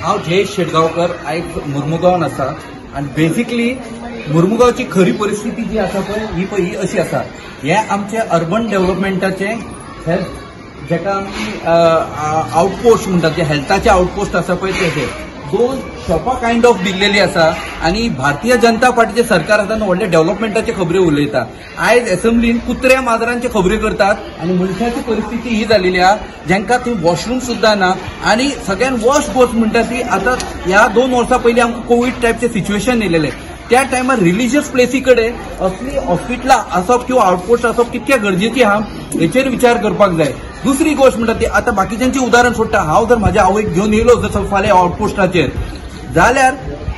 हांव जयेश शेटगांवकर, आयज मुर्मुगांवान आसा आनी बेसिकली मुर्मुगांवची खरी परिस्थिती जी आसा पळय ही पळय ही अशी आसा. हे आमचे अर्बन डेव्हलपमेंटाचे हेल्थ जेका आमी आउटपोस्ट म्हणटात, जे हेल्थाचे आउटपोस्ट आसा पळय तेजे दोन शॉपां कायंड ऑफ दिल्लेली आसा आनी भारतीय जनता पार्टीचे सरकार आसा व्हडले डेव्हलपमेंटाचे खबरी उलयता. आयज एसेंब्लीन कुत्र्या माजरांचे खबरी करतात आनी मनशाची परिस्थिती ही जालेली आहा जेंका थंय वॉशरूम सुद्दां ना. आनी सगळ्यान वर्स्ट गोश्ट म्हणटा ती आतां ह्या 2 वर्सां पयलीं आमकां कोवीड टायपचें सिच्युएशन येयलेलें त्या टायमार रिलिजियस प्लेसी कडेन असली हॉस्पिटलां आसप किंवा आउटपोस्ट आसप कितक्या गरजेची आहा हेचेर विचार करपाक जाय. दुसरी गोश्ट म्हणटा ती आतां बाकीच्यांची उदाहरण सोडटा, हांव जर म्हाज्या आवयक घेवन येयलो जर फाल्यां आउटपोस्टाचेर जाल्यार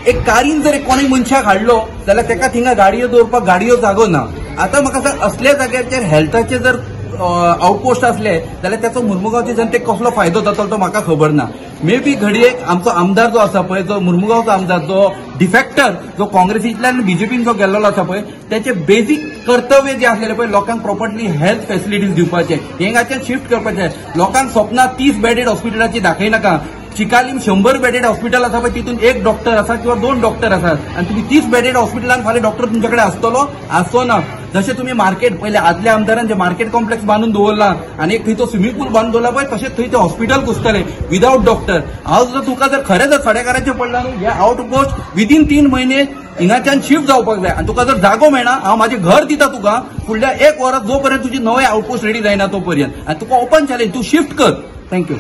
एक कारीन जर कोणूय मनशाक हाडलो जाल्यार तेका थिंगा गाडयो दवरपाक गाडयो जागो ना. आतां म्हाका सांग असल्या जाग्याचेर हेल्थाचे जर आउटपोस्ट आसले जाल्यार तेचो मुर्मुगांवचे जनतेक कसलो फायदो जातलो तो म्हाका खबर ना. मे बी घडयेक आमचो आमदार जो आसा पळय, जो मुर्मुगांवचो आमदार जो डिफेक्टर जो काँग्रेसींतल्यान बीजेपीन जो गेल्लो आसा पळय तेचे बेजीक कर्तव्य जे आसलेले पळय लोकांक प्रॉपर्ली हेल्थ फेसिलिटीज दिवपाचे, हेंगाचेर शिफ्ट करपाचे. लोकांक स्वप्नां 30 बेडेड हॉस्पिटलाची दाखयनाका. चिकालीम 100 बेडेड हॉस्पिटल आसा पळय तितून एक डॉक्टर आसा किंवा 2 डॉक्टर आसात आनी तुमी 30 बेडेड हॉस्पिटलान फाल्यां डॉक्टर तुमचे कडेन आसतलो आसचो ना. जशें तुमी मार्केट पयले आदल्या आमदारान जे मार्केट कॉम्प्लेक्स बांदून दवरला आनी एक थंय तो स्विमींग पूल बांदून दवरला पळय तशें थंय ते हॉस्पिटल कुसतलें विदावट डॉक्टर. हांव जर तुका जर खरें जर सडेकाराचें पडलां न्हू हे आउटपोस्ट विदीन 3 महिने हिंगाच्यान शिफ्ट जावपाक जाय आनी तुका जर जागो मेळना हांव म्हाजें घर दिता तुका फुडल्या 1 वरात जो पर्यंत तुजी नवे आउटपोस्ट रेडी जायना तो पर्यंत आनी तुका ओपन चॅलेंज तूं शिफ्ट कर. Thank you.